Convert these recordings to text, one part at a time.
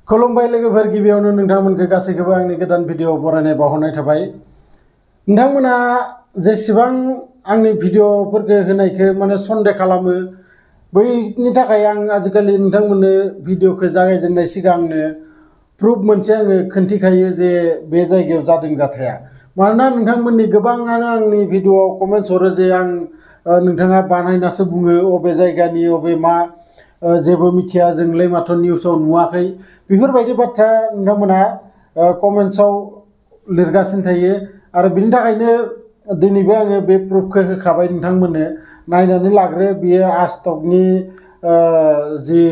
खुलुमबाय लोगोफोर गिबियावनो नोंथांमोनखौ गासैखौबो आंनि गोदान भिडिअ बरायनाय बावहरनाय थाबाय। नोंथांमोना जेसेबां आंनि भिडिअफोरखौ होनायखौ माने सन्देह खालामो बैनि थाखाय आं आजिखालि नोंथांमोननो भिडिअखौ जागायजेननाय सिगांनो प्रुफ मोनसे आङो खोन्थिखायो जे बे जायगायाव जादों जाथाया। मानोना नोंथांमोननि गोबाङानो आंनि भिडिअआव कमेन्ट्स हरो जे आं नोंथाङा बानायनासो बुङो अबे जायगानि अबे मा जेबो मिथिया जोंलाय माथो निउसाव नुवाखै बेफोरबायदि बाथ्रा नोंथांमोना कमेन्ट्सआव लिरगासिनो थायो आरो बिनि थाखायनो दिनैबो आङो बे प्रुफखौ होखाबाय नोंथांमोननो नायनानै लाग्रो। बियो आजतकनि जि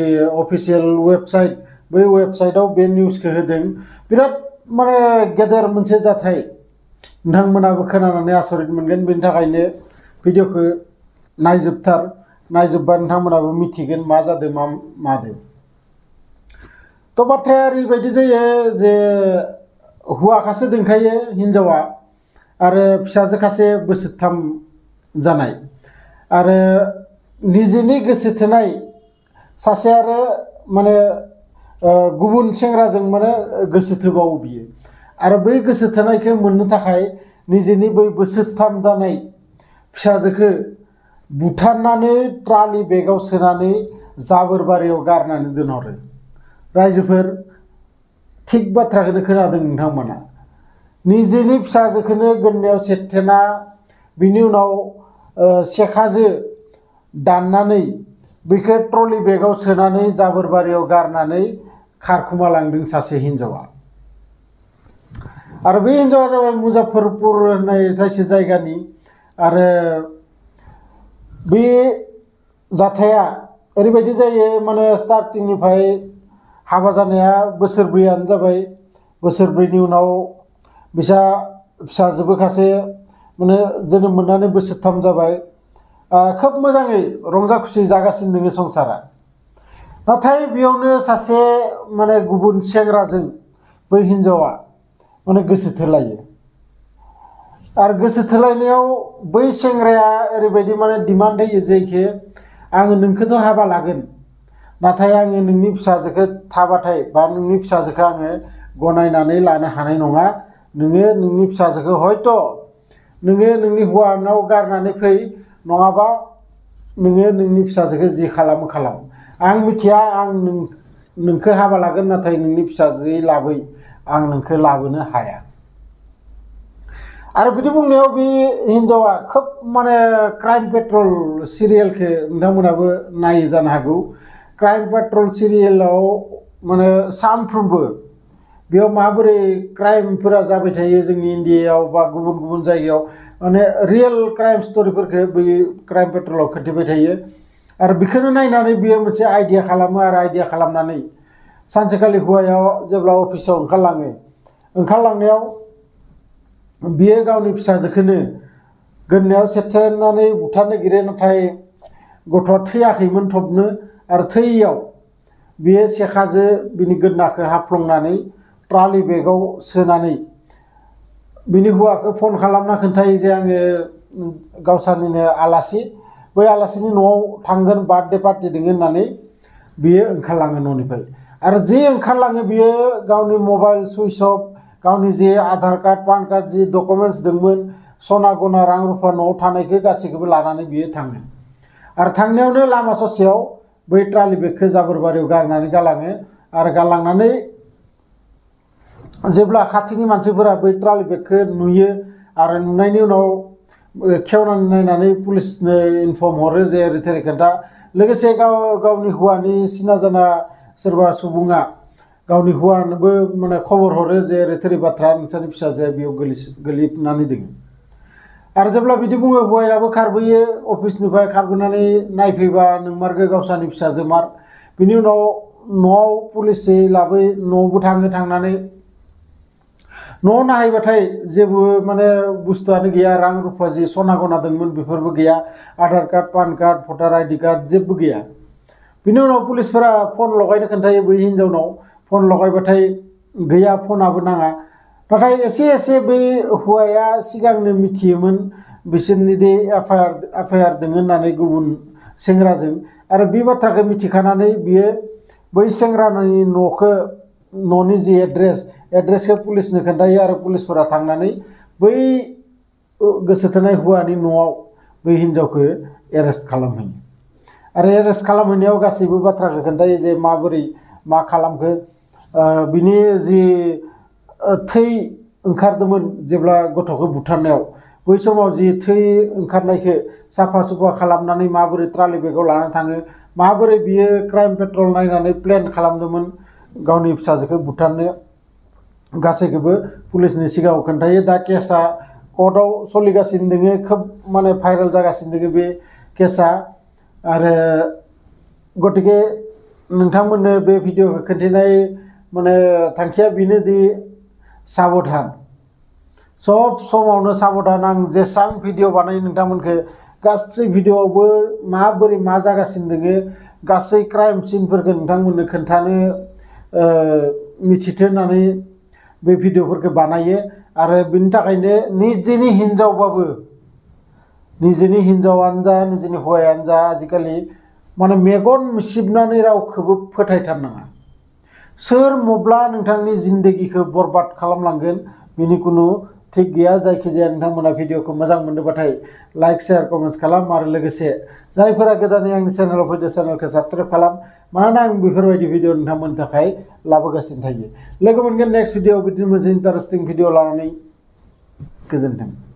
अफिसियेल वेबसाइट बै वेबसाइटआव बे निउसखौ होदों। बिराद माने गेदेर मोनसे जाथाय, नोंथांमोनाबो खोनानानै आसरित मोनगोन। बेनि थाखायनो भिडिअखौ नायजोब्बा नोंथांमोनाबो मिथिगोन मा जादों मा मादों। तो बाथ्राया ओरैबायदि जायो जे हौवाखासो दोंखायो हिन्जावा आरो फिसाजो खासे बोसोरथाम जानाय आरो निजेनि गोसो थोनाय सासे आरो माने गुबुन सेंग्राजों माने गोसो थोबावो बियो आरो बै गोसो थोनायखौ मोननो थाखाय निजेनि बै बोसोरथाम जानाय फिसाजोखौ बुथारनानै ट्रालि बेगाव सोनानै जाबोरबारियाव गारनानै दोनहरो। रायजोफोर थिग बाथ्राखौनो खोनादों नोंथांमोना। निजेनि फिसाजोखौनो गोदनायाव सेथेना बिनि उनाव सेखाजो दाननानै बेखौ ट्रलि बेगाव सोनानै जाबोरबारियाव गारनानै खारखुमा लांदों सासे हिन्जावा। आरो बे हिन्जावा जाबाय मुजफ्फरपुर होननाय थाइसे जायगानि। आरो बे जाथाया ओरैबायदि जायो माने स्टार्टिंनिफ्राय हाबा जानाया बोसोरब्रैयानो जाबाय। बोसोरब्रैनि उनाव फिसाजोबो खासे माने जोनोम मोननानै बोसोरथाम जाबाय। खोब मोजाङै रंजा खुसि जागासिनो दङ संसारा। नाथाय बेयावनो सासे माने गुबुन सेंग्राजों बै हिन्जावा माने गोसो थोलायो आरो गोसो थोलायनायाव बै सेंग्राया ओरैबायदि माने डिमान्ड होयो जेखि आङो नोंखौथ' हाबा लागोन, नाथाय आङो नोंनि फिसाजोखौ थाबाथाय बा नोंनि फिसाजोखौ आङो गनायनानै लानो हानाय नङा। नोङो नोंनि फिसाजोखौ हयथ' नोङो नोंनि हौवानाव गारनानै फै, नङाबा नोङो नोंनि फिसाजोखौ जि खालामो खालाम। आं मिथिया, आं नोंखौ हाबा लागोन नाथाय नोंनि फिसाजो लाबै आं नोंखौ लाबोनो हाया। आरो बिदि बुंनायाव बे हिन्जावा खोब माने क्राइम पेट्रल सिरियेलखौ नोंथांमोनाबो नायो जानो हागौ। क्राइम पेट्रल सिरियेलाव माने सानफ्रोमबो बेयाव माबोरै क्राइमफोरा जाबाय थायो जोंनि इन्डियायाव बा गुबुन गुबुन जायगायाव माने रियेल क्राइम स्ट'रिफोरखौ बै क्राइम पेट्रलाव खोन्थिबाय थायो। आरो बेखौनो नायनानै बियो मोनसे आइडिया खालामो आरो आइडिया खालामनानै सानसेखालि हौवाया जेब्ला अफिसाव ओंखारलांनायाव बियो गावनि फिसाजोखौनो गोदनायाव सेथेनानै बुथारनो नागिरो। नाथाय गथ'आ थैयाखैमोन थबनो आरो थैयाव बियो सेखाजो बिनि गोदनाखौ हाफ्लंनानै ट्रालि बेगाव सोनानै बिनि हौवाखौ फन खालामना खोन्थायो जे आङो गावसानिनो आलासि, बै आलासिनि न'आव थांगोन, बार्थडे पार्टि दङ होननानै बियो ओंखारलाङो न'निफ्राय। आरो जे ओंखारलाङो बियो गावनि मबाइल सुइच अफ, गावनि जे आधार कार्ड पान कार्ड जि डकुमेन्टस दंमोन, सना गना रां रुफा न'आव थानायखौ गासैखौबो लानानै बियो थाङो। आरो थांनायावनो लामा ससेयाव बै ट्रालि बेगखौ जाबोरबारियाव गारनानै गालाङो। आरो गालांनानै जेब्ला खाथिनि मानसिफोरा बै ट्रालि बेगखौ नुयो आरो नुनायनि उनाव खेवनानै नायनानै पुलिसनो इनफर्म हरो जे ओरै थोरै खोन्था। लोगोसे गावनि हौवानि सिना जाना सोरबा सुबुङा गावनि हौवानोबो माने खबर हरो जे ओरै थोरै बाथ्रा, नोंसोरनि फिसाजोआ बेयाव गोलैनानै दङ। आरो जेब्ला बिदि बुङो हौवायाबो खारबोयो, अफिसनिफ्राय खारबोनानै नायफैबा नोंमारगौ गावसानि फिसाजो मार। बिनि उनाव न'आव पुलिसै लाबोयो, न'आवबो थांनानै न'आव नायहैबाथाय जेबो माने बुस्थुआनो गैया, रां रुफा जि सना गना दंमोन बेफोरबो गैया, आधार कार्ड पान कार्ड भटार आइडि कार्ड जेबो गैया। बिनि उनाव पुलिसफोरा फन लगायनो खोन्थायो बै हिन्जावनाव। फन लगायबाथाय गैया, फनाबो नाङा। नाथाय एसे बै हौवाया सिगांनो मिथियोमोन बिसोरनि दे एफआइआर दङ होननानै गुबुन सेंग्राजों। आरो बे बाथ्राखौ मिथिखानानै बियो बै सेंग्रानि न'खौ न'नि जि एड्रेसखौ पुलिसनो खोन्थायो आरो पुलिसफोरा थांनानै बै गोसो थोनाय हौवानि न'आव बै हिनजावखौ एरेस्ट खालामहैयो आरो एरेस्ट खालामहैनायाव गासैबो बाथ्राखौ खोन्थायो जे माबोरै मा खालामखो बिनि जि थै ओंखारदोंमोन जेब्ला गथ'खौ बुथारनायाव बै समाव जि थै ओंखारनायखौ साफा सुफा खालामनानै माबोरै ट्रालि बेगाव लाना थाङो माबोरै बियो क्राइम पेट्रल नायनानै प्लेन खालामदोंमोन गावनि फिसाजोखौ बुथारनो गासैखौबो पुलिसनि सिगाङाव खोन्थायो दा केसा कर्टआव सोलिगासिनो दङ खोब माने भाइरेल जागासिनो दङ बे केसा आरो गतिके नोंथांमोननो बे भिडिअखौ खोन्थिनाय माने थांखिया बेनो दि साबधान सब समावनो साबधान आं जेसां भिडिअ बानायो नोंथांमोनखौ गासै भिडिअआवबो माबोरै मा जागासिनो दङ गासै क्राइम सिनफोरखौ नोंथांमोननो खोन्थानो मिथिथो होननानै बे भिडिअफोरखौ बानायो आरो बिनि थाखायनो निजेनि हिनजावबाबो निजेनि हिनजावानो जा निजेनि हौवायानो जा आजिखालि माने मेगन मिसिबनानै रावखौबो फोथायथारनाङा सोर मब्ला नोंथांनि जिन्दगीखौ बरबाद खालामलांगोन बिनि कुनु थिक गैया जायखिजाया नोंथांमोना भिडिअखौ मोजां मोनदोंबाथाय लाइक शेयार कमेन्ट्स खालाम आरो लोगोसे जायफोरा गोदानै आंनि चेनेलाव फैदो चेनेलखौ साबस्क्राइब खालाम मानोना आं बेफोरबायदि भिडिअ नोंथांमोननि थाखाय लाबोगासिनो थायो लोगो मोनगोन नेक्स्ट भिडिअ बिदिनो मोनसे इन्टारेस्टिं भिडिअ लानानै गोजोन्थों।